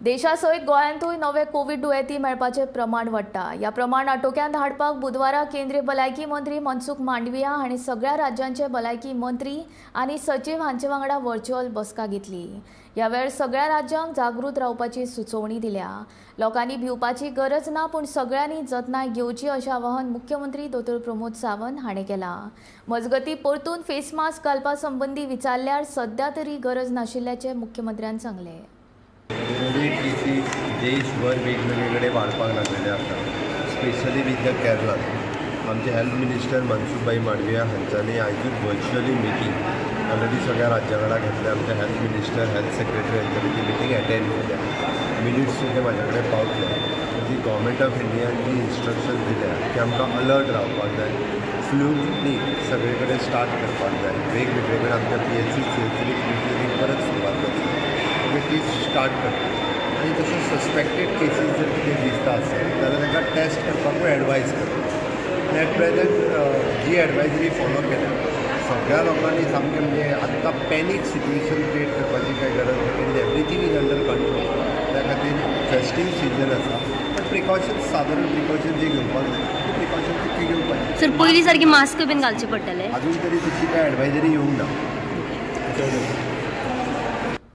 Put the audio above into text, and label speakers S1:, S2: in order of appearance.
S1: देशासयत गोंयांतूय नवे कोवीड दुयेंती मेळपाचें प्रमाण वाडटा. ह्या प्रमाण आटोक्यांत हाडपाक बुधवारा केंद्रीय भलायकी मंत्री मनसुख मांडविया हांणी सगळ्या राज्यांचे भलायकी मंत्री आनी सचीव हांचे वांगडा व्हर्च्युअल बसका घेतली. ह्या वेळार सगळ्या राज्यांक जागृत रावपाची सुचोवणी दिल्या. लोकांनी भिवपाची गरज ना, पूण सगळ्यांनी जतनाय घेवची अशें आवाहन मुख्यमंत्री दोतोर प्रमोद सावंत हांणी केलां. मजगतीं, परतून फेस मास्क घालपा संबंदी विचारल्यार सध्या तरी गरज नाशिल्ल्याचें मुख्यमंत्र्यान सांगलें.
S2: कोवीड केसीस देशभर वेगवेगळे वाडपाक लागलेले आसा, स्पेशली विथ the Kerala. आमचे हेल्थ मिनिस्टर मनसुखभाई मांडविया हांच्यांनी आयजूच व्हर्च्युअली मिटींग ऑलरेडी सगळ्या राज्यां वांगडा घेतल्या. आमचे हेल्थ मिनिस्टर, हेल्थ सेक्रेटरी हांच्यांनी ती मिटींग एटेंड केल्या. मिनिट्स सुद्दां म्हाज्या कडेन पावतले. जी गव्हर्मेंट ऑफ इंडियान जी इन्स्ट्रक्शन दिल्या की आमकां अलर्ट रावपाक जाय, फ्लू क्लिनीक सगळे कडेन स्टार्ट करपाक जाय, वेगवेगळे कडेन आमच्या पीएचसी, सीएचसीनी फ्लू क्लिनीक परत सुरवात जातली, ती स्टार्ट करता. आनी तशें सस्पेक्टेड केसीस जर कितें दिसता आसत जाल्यार तांकां टेस्ट करपाकूय एडवायज करता. आनी एट प्रेजंट जी एडवायजरी फॉलो केल्या सगळ्या लोकांनी, सामकें म्हणजे आत्तां पॅनीक सिट्युएशन क्रिएट करपाची कांय गरज ना. Everything is under control. त्या खातीर फेस्टीव सिजन आसा, बट प्रिकॉशन्स, सादारण प्रिकॉशन जी घेवपाक जाय ती प्रिकॉशन ती घेवपाची.
S3: सर, पयलीं सारकी मास्क बीन घालचे पडटले?
S2: अजून तरी तशी कांय एडवायजरी येवंक ना.